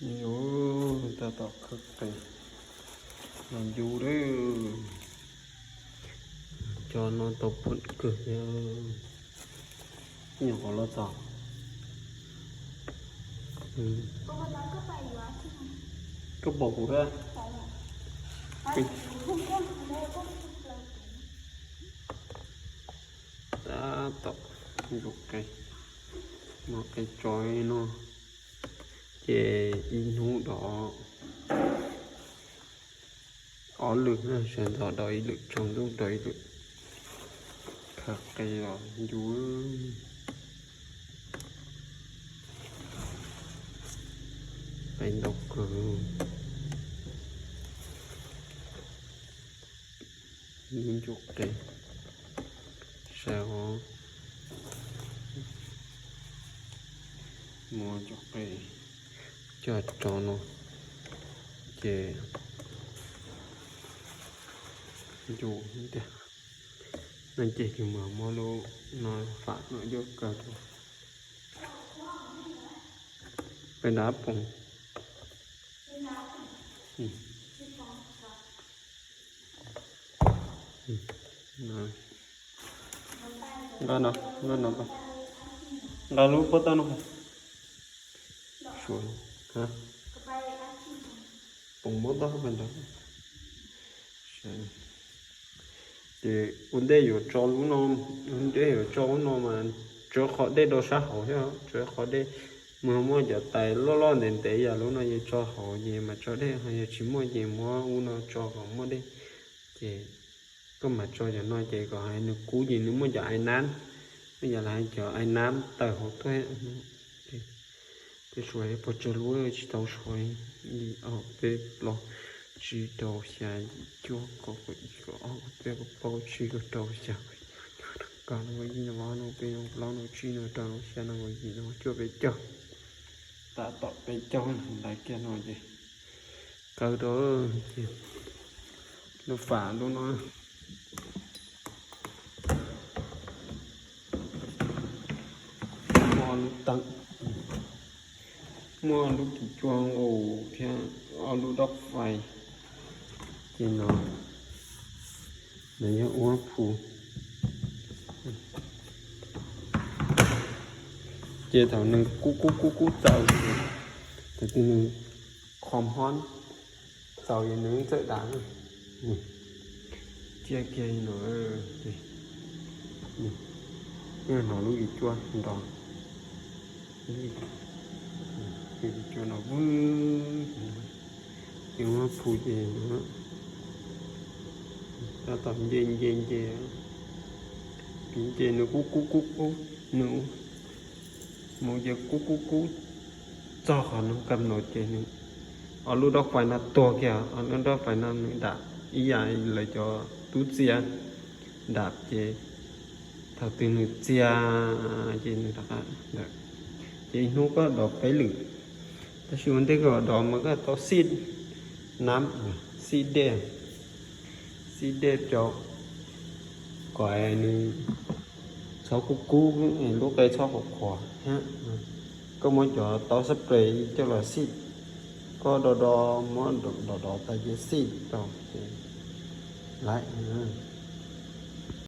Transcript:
Yus tab tom khawb qe los yus lawm. Cov no tau pom kawg thiab. Nyuam qhuav los txog. Koj pom kuv thiab. Tab tom yuav qe, muab qe tso no, ces ib hnub dov ob lwm, sawv ntxov dov ib lwm, tsaus ntuj dov ib lwm. Khawb qe los yus. Qe ntau kawg. Lub ncua qe, saib os. Muab ncua qe coj rau no, ces yus tiag. No ces yus mam muab lub no fam no yuav kaw rau. Peb nrab poom. Nqa no, nqa no, nqa lub pob tawb no. Suav, poom pob tawb pem ntawd. Ces ua ntej yuav tso lub no, ua ntej yuav tso lub no mas tso qhov dej rau sab hauv thiab, tso qhov dej. Mas muaj cov tais loj loj ntev ntev yam lub no ces tso hauv ces mas tso dej, ho yog tsis muaj ces muab lub no tso kom muaj dej. Ces koj mam tso cov no ces kom hais nws kub ces nws muaj cov ai nab, muaj cov lawv hais cov ai nab tawm hauv tuaj. Tej suav puas tsawg lub tsis tau suav, ib ob peb plaub tsib rau xya yim cuaj kaum kaum ib kaum ob kaum peb kaum plaub kaum tsib kaum rau kaum xya kaum yim kaum cuaj kaum rau kaum kaum ib kaum ob kaum peb kaum plaub kaum tsib kaum rau kaum xya kaum yim kaum cuaj peb caug. Tab tom peb caug ntawd kiag no ces kaw rau ces lub fam lub no muaj lub teeb, muaj lub kis cua nqus thiab ob lub dob fais. Ces no nws yog ua phu. Ces thaum nws kub kub kub kub txaus, thaum twg nws qhov hob txaus ces nws txawm dam. Cia kiag no, hnov lub kis cua nrov, lub kis cua no vwb. Ces muab phu ces tab tom nce nce nce, nce nws kub kub kub kub, nws mus ces kub kub kub txog qhov no kam no ces nws, ob lub dob fais no tuag kiag, ob lub dob fais no nws dam ib yam lawv cov tub txia dam ces thaum twg nws txia ces nws rov qab ntawd. Ces ib hnub koj dov peb lwm, tab sis ua ntej koj dov mas koj tau xij nab, xij dej, xij dej rau kom nws txhob kub kub, lub qe txhob qhuav qhuav thiab. Koj muab cov taub xab pres coj los xij, koj do do muab dov dov tas ces xij rau ces lawm.